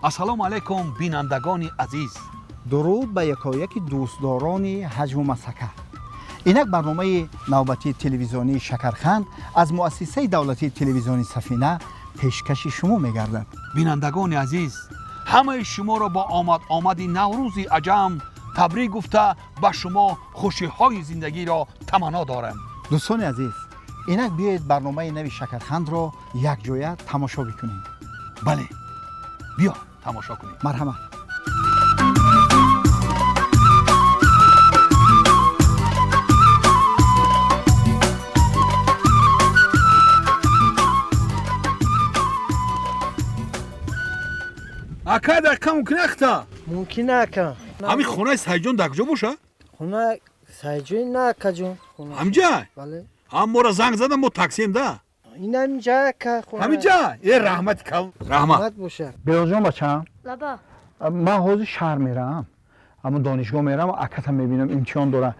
Ассалому алайкум, бинандагони азиз. Дуруд ба якояки дӯстдорони ҳаҷву масхака. Инак барномаи навбатии телевизионии Шакарханд аз муассисаи давлатии телевизиони Сафина пешкаши шумо мегардад. Бинандагони азиз, ҳамаи шуморо бо омад омади Наврӯзи аҷам табрик гуфта, ба шумо хушиҳои зиндагиро таманно дорам. Дӯстони азиз, инак биёед барномаи нави Шакархандро якҷоя тамошо бикунем. Бале, биё тамошо кунем. Марҳамат. Ака, дақиқа мумкин ахта? Мумкин, ака. Ҳамин хонаи Сайҷон дар куҷо боша? Хона Сайҷон на, акаҷон. Ҳаминҷа? Бале. Ҳам моро занг задам, мо таксием да. Ин ҳаминҷа, ака, хона. Ҳаминҷа е, раҳмати кал, раҳмат. Раҳмат бошад. Белоҷон, бачаам. Лаба. Ман ҳозир шаҳр меравам, ҳамун донишгоҳ меравам, аката мебинам, имтиҳон дорам.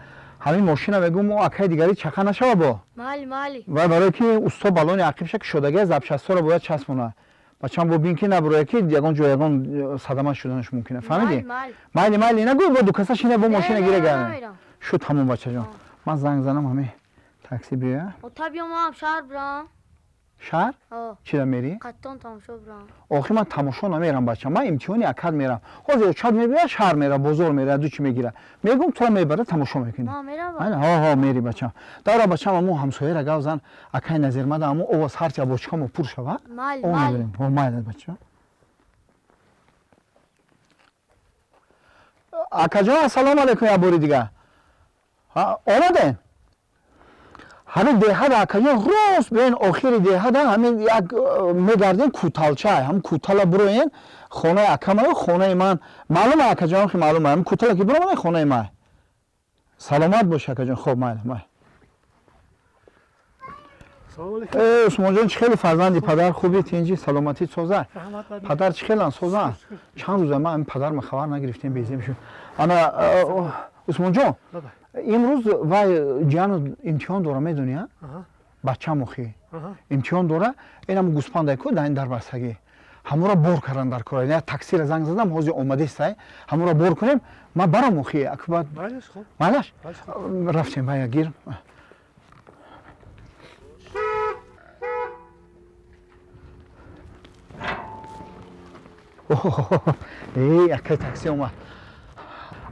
Ҳамин мошина мегӯм, мо акаи дигари чақа нашава бо. Майли, майли. Ва барое ки усто балони ақибша кушодагия, запчастҳоро бояд часпона. Бачам, бо бин ки набуроя, ки ягон ҷо ягон садама шуданаш мумкина, фаҳмидӣ? Майли. Майли, майли нагӯй, бо дукаса шина, бо мошина Не, гира не, гард. намерам. Шуд, ҳамон бачаҷон, ман занг занам, ҳамин такси биёя. Ота, биё, ман шаҳр бирам. Шаҳр? Ҳо. Чида мерӣ? Қаттон тамошо бирам. Охи, ман тамошо намерам, бача, ман имтиҳони акад мерам. Ҳозир очат мебиёя, шаҳр мера, бозор мера, ду чи мегира, мегӯм, тура мебара, тамошо мекунӣ. Ман меравам. Ҳо, ҳо, мери, бачам. Давра, бачам, аму ҳамсояра гав зан, акай Назирмада, аму овоз ҳарча бочкамо пур шава. Майли, О, майли. Мебарем. Ҳо, майли, бача. Акаҷон, ассалому алайкум, як бори дига омадем. Ҳамин деҳада, акаҷон, рост биёен, охири деҳада ҳамин як мегардем, куталча, ҳам кутала буроен, хонаи акамаю хонаи ман маълума, акаҷон, хи маълума, ҳам кутала ки буромада, хонаи ман. Саломат бош, акаҷон. Хоб, майли, майли. Э, Усмонҷон, чӣ хеле, фарзанди падар, хуби, тинҷи, саломатӣ, соза? Падар чӣ хелан, соза? Чанд рӯза ман ҳамин падарма хабар нагирифтем, безем шуд. Ана, Усмонҷон, имрӯз вай ҷиану имтиҳон дора, медонӣ, а бачам, охи, имтиҳон дора. Инам гӯспандай ку дар ин дарбастагӣ, ҳамура бор кардан дар кора. Я таксира занг задам, ҳозир омадестай, ҳамура бор кунем, ман барам, охи, акбад. Майлаш, рафтем, вая гир. Эй, акай такси омад.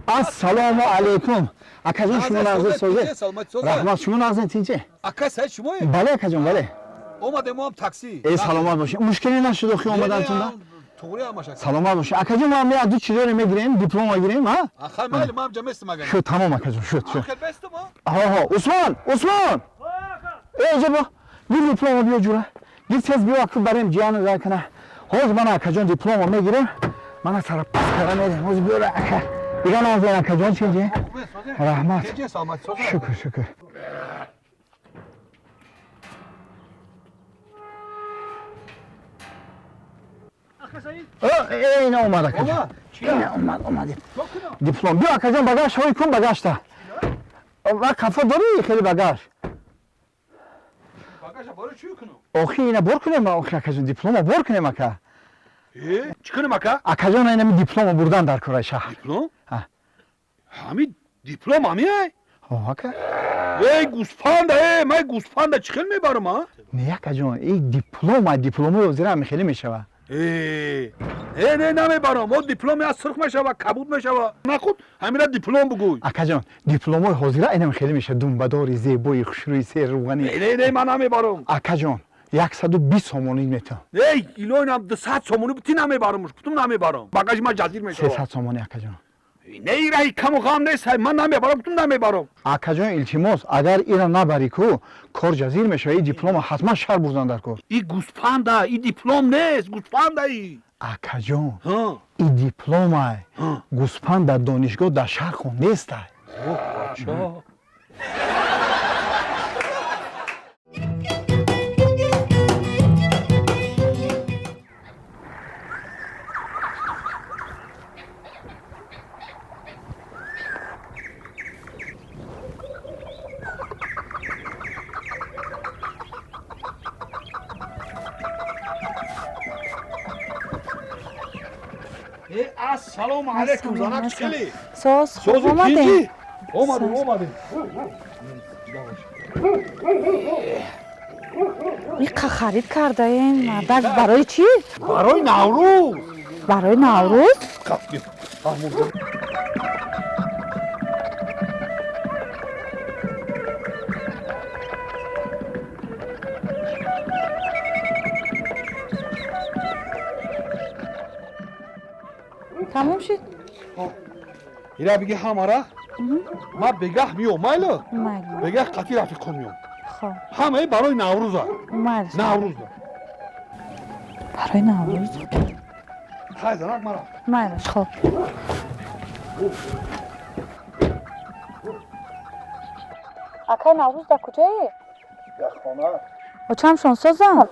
Ассалому алайкум, акаҷон, шумо нағзе, созе? Раҳмат, шумо нағзе, тинче? Ака Саид, шумое? Бале, акаҷон, бале. Омадем мо ҳам такси. Э, саломат бошед. Мушкиле нашуд охи омадантун? Туғри ҳамаш, ака. Саломат бошед, акаҷон. Мо як ду чизоре мегирем, диплома гирем, а. Ахай, майли, ман ҳам ҷа местам агар. Шуд, тамом, акаҷон, шуд, шуд. Хел бестам, а? Ҳо, ҳо. Усмон, Усмон, э, иҷа бо гир, диплома биё, ҷура гир, тез биё, аку барем ҷияну зай кана. Ҳозир мана, акаҷон, диплома мегирем, мана сара пас кара мерем. Ҳозир биёра, ака. Дига нағзен, акаҷон, чинҷи? Раҳмат. Саломат, соза? Шукр, шукр. Э, ина омад, акаҷон, ина омад, омад диплом. Биё, акаҷон, багаж ҳой кун, багажта ва кафо дорӣ, хеле багаж. Багажа бори чӣ кунам? Охи, ина бор кунем, охи, акаҷон, диплома бор кунем, ака. Э, чӣ кунем, ака? Акаҷон, инами диплома бурдан дар кораи шаҳр. Диплом? Ҳа. Ҳами диплом ҳами ай? Ҳо, ака. Эй, гӯспанда, э, ман гӯспанда чӣ хел мебарам, а? Не, акаҷон, и диплома, дипломои ҳозира ҳами хеле мешава. Э, э, не, намебарам. О, дипломе аз сурх мешава, кабуд мешава. Нахуд ҳамира диплом бугӯй. Акаҷон, дипломои ҳозира инам хеле мешава, думбадори зебои хушрӯи серруғанӣ. Не, не, не, ман намебарам. Акаҷон, 120 сомонӣ метавон. Эй, илоинам 200 сомонӣ бути, намебарамуш, кутум намебарам, багажи ман ҷазир мешава. 300 сомонӣ, акаҷон. Не, ираи каму ғам нест, ман намебарам, кутум намебарам. Акаҷон, илтимос, агар ира набарӣ ку, кор ҷазир мешава. И диплома ҳатман шаҳр бурдан дар кор. И гӯспанда, и диплом нест, гӯспанда и. Акаҷон, и дипломай, гӯспанд дар донишгоҳ дар шаҳр хондестай. Ассалому алайкум, занак, чӣ? Соз, хуб омадем. Омадем, омадем. Иқа харид кардаем, мардак, барои чӣ? Барои Наврӯз. Барои Наврӯз? Тамом шуд? Ира биги ҳамара, ман бегаҳ миём, майло? Майли. Бегаҳ қатъи рафиқон миём. Хоб. Ҳамаи барои Наврӯза. Майли. Наврӯза. Барои Наврӯз? Хай, занак, мара. Майлаш, хоб. Акай Наврӯз дар куҷое? Дар хона. Очамшон созанд?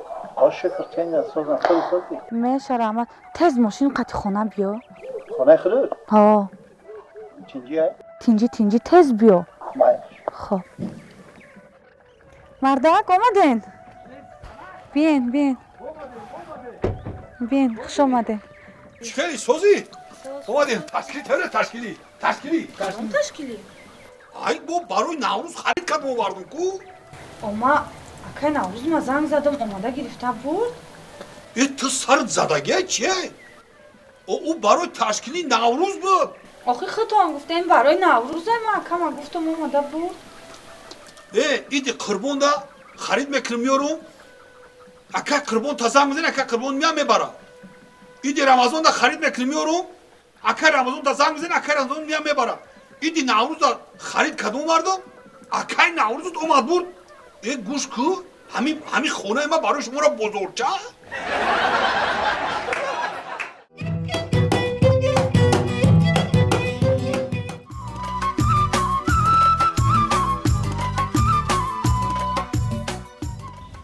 Шукр, тенҷа созанд. Худи созӣ? Меша, раҳмат. Тез мошин қати хона биё. Хонаи худут? Ҳо. Тинҷия? Тинҷи, тинҷи, тез биё. Майлаш. Хоб. Мардак, омаден? Биен, биен. Биен, хуш омаден. Чӣ хеле созӣ? Омадем, ташкилӣ тавре, ташкилӣ, ташкилӣ. Ташкилӣ? Ай, бо барои Наврӯз харид кард овардум ку. Ома, акай Наврӯз ма занг задам, омада гирифта бурд. Э, ту сарат задагия чие? Ӯ барои ташкили Наврӯз буд. Охи худтон гуфтем барои Наврӯзе, ма акама гуфтам, омада бурд. Э, иди Қурбонда харид мекунам, меёрум. Ака Қурбон та занг мезани, ака Қурбон меям, мебара. Иди Рамазонда харид мекунам, меёрум. Ака Рамазон та занг мезани, ака Рамазон меям, мебара. Иди Наврӯза харид кардум, овардум, акай Наврӯзат омад, бурд. Э, гӯш ку, ҳамин хонаи ман барои шуморо бозорча?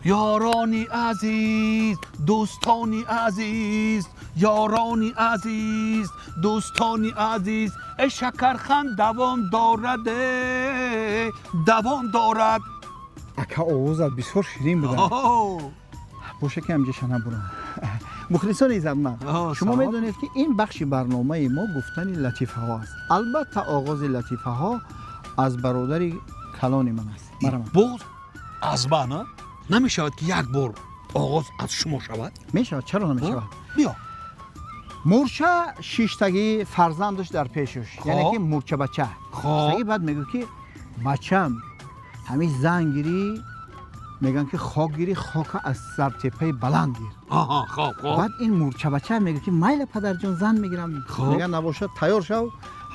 Ёрони азиз, дӯстони азиз, ёрони азиз, дӯстони азиз, э, шакарханд давом дорад, э, давом дорад. Ака, овозат бисёр ширин буда. Боша ки ҳамҷаша набурам. Мухлисони иззатманд, шумо медонед, ки ин бахши барномаи мо гуфтани латифаҳо аст. Албатта, оғози латифаҳо аз бародари калони ман аст. Боз аз ман намешавад, ки як бор оғоз аз шумо шавад? Мешавад, чаро намешавад? Биё. Мурча шиштагӣ, фарзандаш дар пешаш, яъне ки мурчабача шиштагӣ. Баъд мегӯ, ки бачам, ҳамин зан гирӣ, мегӯянд, ки хок гирӣ, хока аз сартепаи баланд гир. Баъд ин мурчабача мегӯ, ки майла, падарҷон, зан мегирам. Мегӯян, набошад, тайёр шав,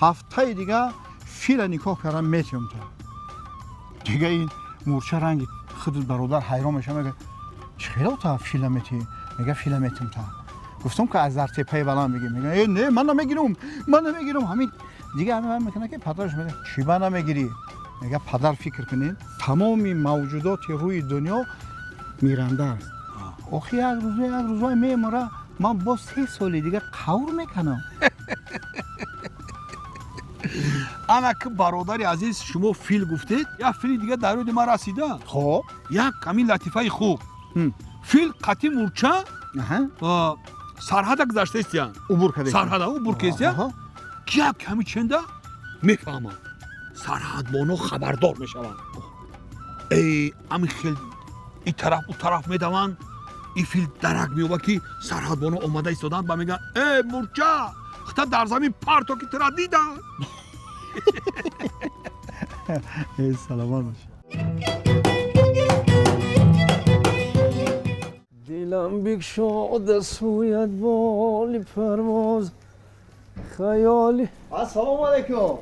ҳафтаи дига фила никоҳ кардам, метиём та. Дига ин мурча ранги худ бародар ҳайрон мешава, мега, чӣ хело та фила метӣ? Мега, фила метим та, гуфтам, ки аз зартепаи баланд бигир. Мега, э, не, ман намегирам, ман намегирам. Ҳамин дига ҳамин мекунад, ки падараш мега, чӣ ба намегирӣ? Мега, падар, фикр кунед, тамоми мавҷудоти рӯи дунё миранда аст. Охи як рӯзо, як рӯзое мемора, ман боз 3 соли дига қавр мекунам. Ана ки, бародари азиз, шумо фил гуфтед, як фили дига дар ёди ман расида. Хоб. Як ҳамин латифаи хуб. Фил қати мурча сарҳада гузаштаистиян. Убур карда. Сарҳада убур кардистиян, як ҳамин ченда мефаҳманд, сарҳадбоно хабардор мешаванд. Эй, ҳамин хел и тараф, у тараф медаванд. И фил дарак меёбад, ки сарҳадбоно омада истоданд, ба мегӯянд: «Э, мурча, хита дар замин парто, ки тура диданд». Саломат бош. Дилам бикшода сӯят боли парвоз. Хаёли. Ассалому алайкум.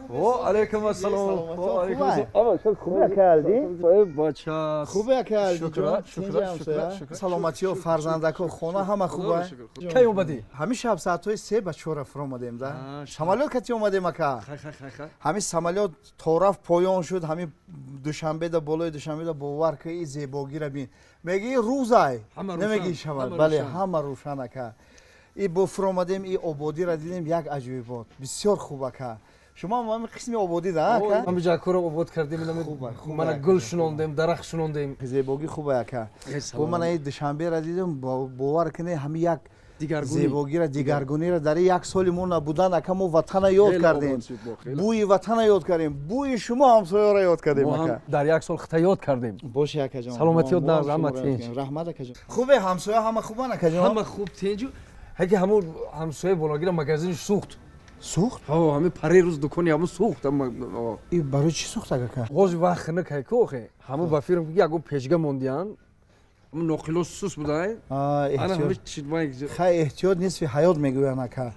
Ва алайкум ассалом. Ва алайкум ассалом. Хубе кардӣ? Бача. Хубе кардӣ? Шукр, шукр, шукр. Саломатиё, фарзандако, хона ҳама хубе? Кай омадӣ? Ҳамин шаб соатҳои 3 ба 4 фуромадем да. Самолёт кати омадем ака. Ҳамин самолёт то рафт поён шуд, ҳамин Душанбеда, болои Душанбеда бовар ки и зебогиро бин. Мегӣ рӯзай, намегӣ шаб. Бале, ҳама рӯшан ака. И бо фуромадем, и ободиро дидем, як аҷоибот. Бисёр хуб ака. Шумо ҳам ҳамин қисми ободӣ да ака? Ҳамин ҷакуро обод кардем, мана гул шунондем, дарахт шунондем. Зебогӣ хуб ака. Бо мана и Душанберо дидем, бовар кунед, ҳамин як зебогиро, дигаргуниро дар як соли мо набудан ака, мо ватана ёд кардем, бӯи ватана ёд кардем, бӯи шумо ҳамсоёро ёд кардем ака. Дар як сол хита ёд кардем. Боши акаҷон. Саломатиёт нағз, ҳама тинҷ. Раҳмат акаҷон. Хубе ҳамсоя ҳама хубан акаҷон? Ҳама хуб, тинҷу. Ҳаки ҳамун ҳамсоя бологира магазинш сӯхт. Сӯхт? Ҳо, ҳамин пари рӯз дукони ҳамун сӯхт. И барои чӣ сӯхт ака? Ҳозир вақт хинак ҳайку охе. Ҳамун ба фирм ягон печга мондиян. Ноқило сус будай. Хай, эҳтиёт нисфи ҳаёт мегӯянд ака.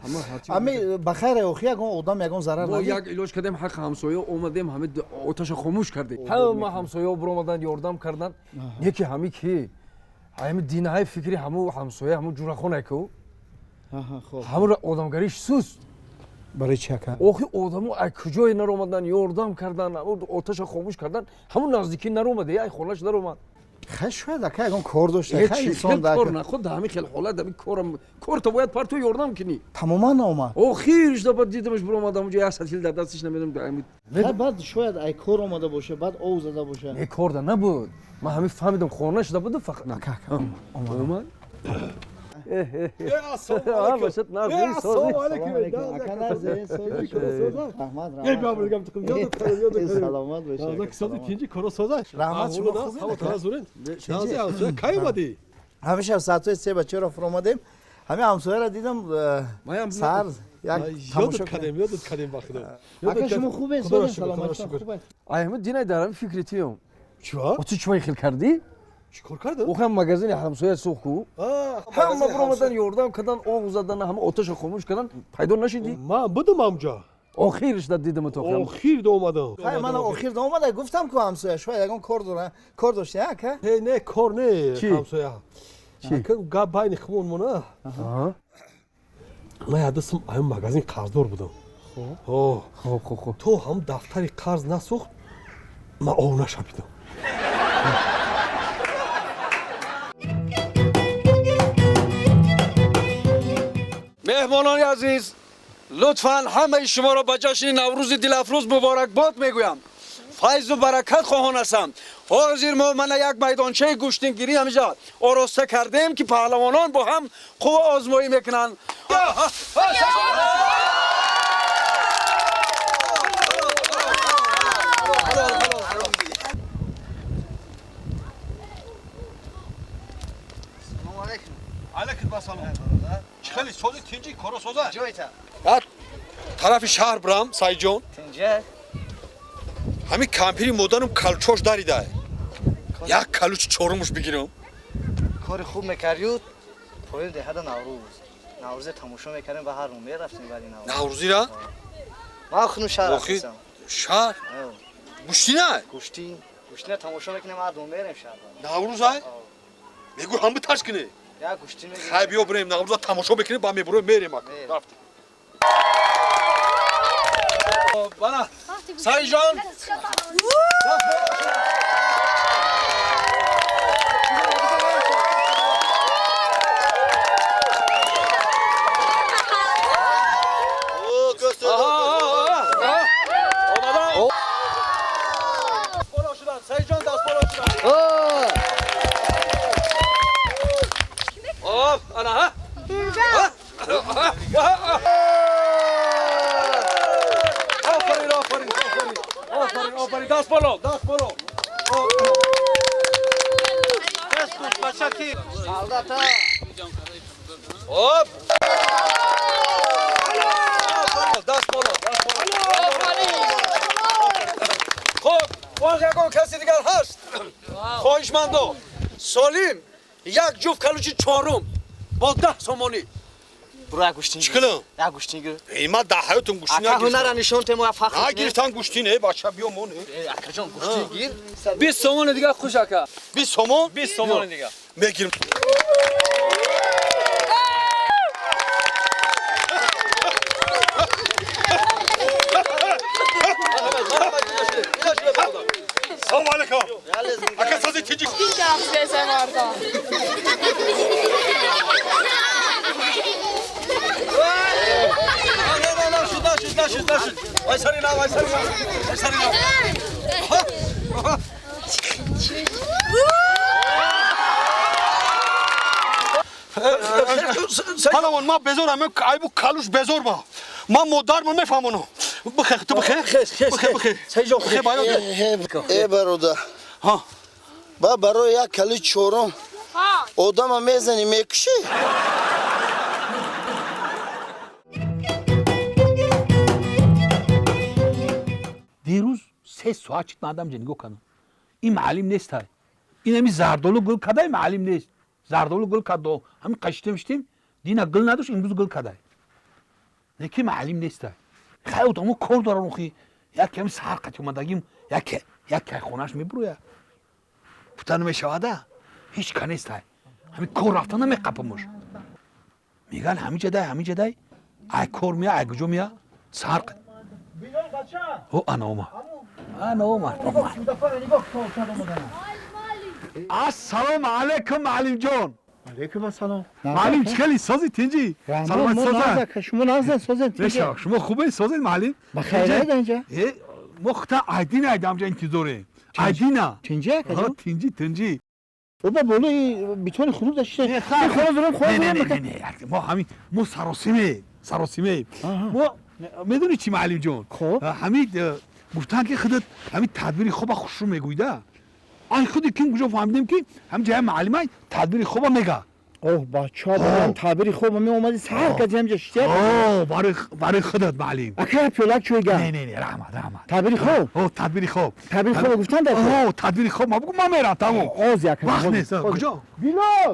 Ами ба хайр охи ягон одам ягон зарар мо як илоҷ кардем, ҳаққи ҳамсоя омадем, ҳами оташа хомӯш кардем. Ҳама ҳамсояҳо биромаданд, ёрдам карданд. Не ки ҳами ки ҳами динаҳаи фикри ҳаму ҳамсоя, ҳаму ҷурахона ку. Ҳамура одамгариш суст. Барои чи ака? Охи одамо ай куҷое наромаданд, ёрдам карданд, оташа хомӯш карданд, ҳамун наздикӣ наромаде, ай хонаш наромад. Хай, шояд ака ягон кор дошта, хай инсон да кор наход, ҳамин хел ҳолат, ҳамин корам, кор то бояд парту ёрдам кунӣ. Тамоман наомад. Охирш да баъд дидамаш биромадам онҷо як сатил дар дасташ, намедонам. Хай, баъд шояд ай кор омада боша, баъд ов зада боша. Не, кор да набуд. Ман ҳамин фаҳмидам, хона шуда буду фақат. Ака, ака, омад. Ассалому алайкум. Ака нарзе, раҳмат, раҳмат. Саломат бошед. Раҳмат, шумо хубед? Кай омадӣ? Ҳамин шаб соатҳои 3 ба 4 фуромадем. Ҳамин ҳамсояро дидам, сар як тамошо кардем, ёдат кардем ба худо. Ака, шумо хубед? Саломатӣ хубед? Ай, ҳамин динай дар ҳамин фикри туям. Чӣ? Ту чӣ хел кардӣ? Чӣ кор кардам? Охам магазини ҳамсоя сӯхт ку. Ҳама биромадан, ёрдам кардан, оғ задан, ҳама оташа хомӯш кардан, пайдо нашидӣ? Ман будам ҳамҷо. Охирш да дидам то. Охир да омадам. Хай, ман охир да омада, гуфтам ку ҳамсоя шояд ягон кор дора, кор дошта ака? Не, не, кор не, ҳамсоя. Ака, гап байни хумон мона. Ман ядастам ҳамин магазин қарздор будам. Хоб, хоб, хоб. То ҳам дафтари қарз насӯхт, ман ов нашапидам. Меҳмонони азиз, лутфан ҳамаи шуморо ба ҷашни Наврӯзи дилафрӯз муборакбод мегӯям. Файзу баракат хоҳон ҳастам. Ҳозир мо мана як майдончаи гӯштингирӣ ҳамиҷа ороста кардем, ки паҳлавонон бо ҳам қувва озмоӣ мекунанд. Алайкум ассалом. Чӣ хеле сози тинҷи коро соза? Ҷойта. Тарафи шаҳр бирам, Сайҷон. Тинҷа. Ҳамин кампири модарам калчош дарида. Як калуч чорумуш бигирам. Кори хуб мекардиюд, поёни деҳада Наврӯз. Наврӯзе тамошо мекардем ва ҳар рӯз мерафтем вали Наврӯз. Наврӯзира? Ман хунум шаҳр рафтам. Шаҳр? Гӯштина? Гӯштин. Гӯштина тамошо мекунем, ҳар рӯз мерем шаҳр. Наврӯзай? Мегӯ ҳам биташ кунӣ. Як гӯштин мегирем. Хай, биё бирем, Наврӯза тамошо мекунем, ба мебурем, мерем ака. Рафтем. Бана, Сайҷон. Сайҷон даст боло шудан. Оп, ана ҳа. Офарин, офарин, офарин. Офарин, офарин. Даст боло, даст боло. Солдата. Оп. Даст боло, даст боло. Хуб, боз ягон каси дигар ҳаст? Хоҳишмандо, солим як ҷуфт калучи чорум бо 10 сомонӣ. Бро як гӯштин. Чӣ кунам? Як гӯштин гир. Эй, ман дар ҳаётам гӯштин Ака ҳунара нишон те мо фахр. Нагирифтан гӯштин, эй бача биё мон. Ака ҷон гӯштин гир. 20 сомон дига хуш ака. 20 сомон? 20 сомон дига. Мегирим. Салом алейкум. Ака сози тиҷик. Нашуд, нашуд. Вай сари на, вай сари на. Вай сари на. Ҳалавон ман безорам, айбу калуш безор ба. Ман модарма мефаҳмонам. Бихе, ту бихе. Бихе, бихе. Бихе, баён. Э бародар. Ҳа. Ба барои як кали чорум одама мезанӣ мекушӣ? Дирӯз 3 соат чит ман адам ҷа нигоҳ кардам. Ин маълим нест ай. Ин ҳами зардолу гул кадай маълим нест. Зардолу гул кадо. Ҳами қашитем шитем, дина гул надошт, имрӯз гул кадай. Неки маълим нест ай. Хай одамо кор доран охи. Як ками саҳар қати омадагим, як кайхонаш мебуроя. Пута намешавада. Ҳеҷ ка нест ай. Ҳами кор рафта намеқапамуш. Меган ҳами ҷадай, ҳами ҷадай. Ай кор мия, ай куҷо мия? Саҳар О, ана омад. Ана омад. Ассалому алайкум, маълимҷон. Алейкум ассалом. Маълим, чӣ хели сози тинҷӣ? Саломат соза. Шумо нағзен созен тинҷи. Беша, шумо хубе созед маълим? Ба хайред инҷа. Э, мо хута айдина айдамҷа интизорем. Айдина. Тинҷи ака ҷон? Тинҷи, тинҷи. Оба болои битони хунук дашта. Хона дорам, хона Не, дорам. не, не, мо ҳамин мо саросиме, саросиме. Мо медонӣ чӣ маълимҷон? Хоб. Ҳамин гуфтан ки худат ҳамин тадбири хоба хушрӯ мегӯйда. Ай худи ким куҷо фаҳмидем ки ҳамин ҷая маълимай тадбири хоба мега. Оҳ, бача, ман таъбири хоба меомади саҳар кади ҳамҷа шитя. О, барои худат маълим. Ака як пиёлак чой га. Не, не, не, раҳмат, раҳмат. Таъбири хоб? О, тадбири хоб. Таъбири хоб гуфтан дар О, тадбири хоб, ма бугу ман мерам, тамом. Оз як. Вақт нест, куҷо? Билол!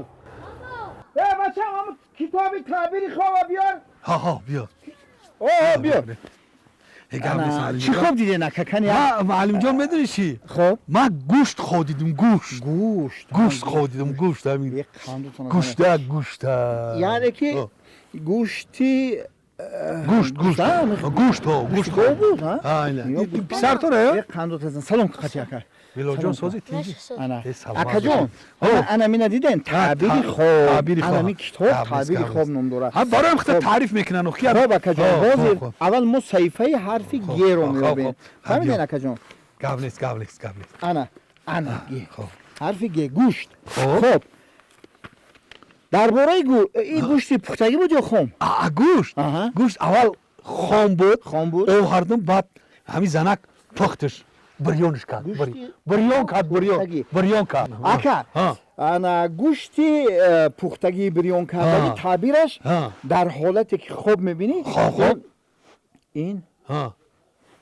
Э, бача, ҳамун китоби таъбири хоба биёр. Ҳа, ҳа, биё. О, биё. Чӣ Чӣ хоб диден ака кани? Маълимҷон, медонӣ чӣ? Хоб. Ман гӯшт хо дидум, гӯшт. Гӯшт. Гӯшт хо дидум, гӯшт ҳамин. Гӯшта, гӯшта. Яъне ки гӯшти гӯшт, гӯшт. Гӯшт, ҳо, гӯшт гов буд, ҳа? Ҳа, ина. Писар то ра? Қандот азан. Салом қати ака. Билолҷон сози тинҷи. Ана. Акаҷон, ана мина диден таъбири хоб. Ана ми китоб таъбири хоб ном дорад. Ҳа, бароям хита таъриф мекунан охи. Хоб акаҷон, ҳозир аввал мо саҳифаи ҳарфи г ро меёбем. Фаҳмиден акаҷон? Гап нест, гап нест, гап нест. Ана, ана г. Ҳарфи г гӯшт. Хоб. Дар бораи ин гӯшти пухтагӣ буд ё хом? Гӯшт. Гӯшт аввал хом буд. Хом буд. Овардум, баъд ҳамин занак пухташ. Бирёнш кард. Бирён кард, бирён. Бирён кард. Ака, ана гӯшти пухтагии бирён кардагӣ таъбираш дар ҳолате ки хоб мебинӣ. Хоб. Ин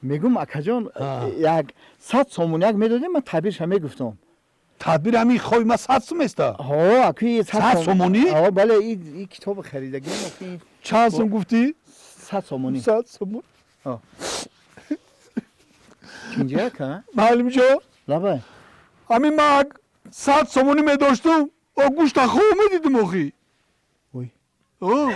мегум акаҷон, як 100 сомон як медодем, ман таъбирша мегуфтам. Тадбири ҳамин хоби ма 100 сум еста? Ҳо, аки 100 сомонӣ? Ҳо, бале, ин китоби харидагиам охи. Чанд сум гуфтӣ? 100 сомонӣ. 100 сомон. Ҳо. Тинҷи ака? Маълимҷон? Лабай. Ҳамин ман 100 сомонӣ медоштум, о гӯшта хоб медидум охи. Ой. О.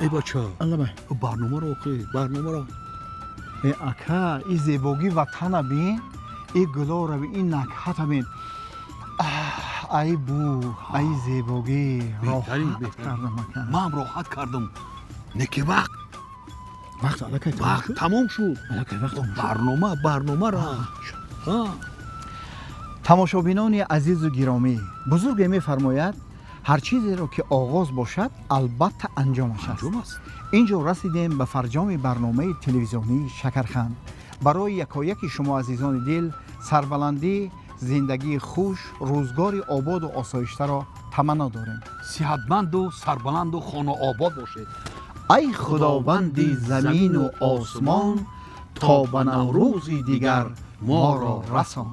Эй бача. Лабай. Барномаро охи, барномаро. Э ака, ин зебогии ватана бин, ин гулоро бин, ин накҳата бин. Ай бу, ай зебогӣ. Беҳтарин, Роҳат кардам ака. Ман роҳат кардам. Неки вақт. Вақт аллакай тамом Вақт шуд? тамом шуд. Аллакай вақт тамом шуд. Барнома, барномаро. Тамошобинони азизу гиромӣ, бузурге мефармояд, ҳар чизеро ки оғоз бошад, албатта анҷомаш аст. Анҷом аст. Инҷо расидем ба фарҷоми барномаи телевизионии Шакарханд. Барои якояки шумо азизони дил сарбаландӣ, зиндагии хуш, рӯзгори ободу осоиштаро таманно дорем. Сиҳатманду сарбаланду хонаобод бошед. Ай худованди замину осмон, То ба Наврӯзи дигар моро расон.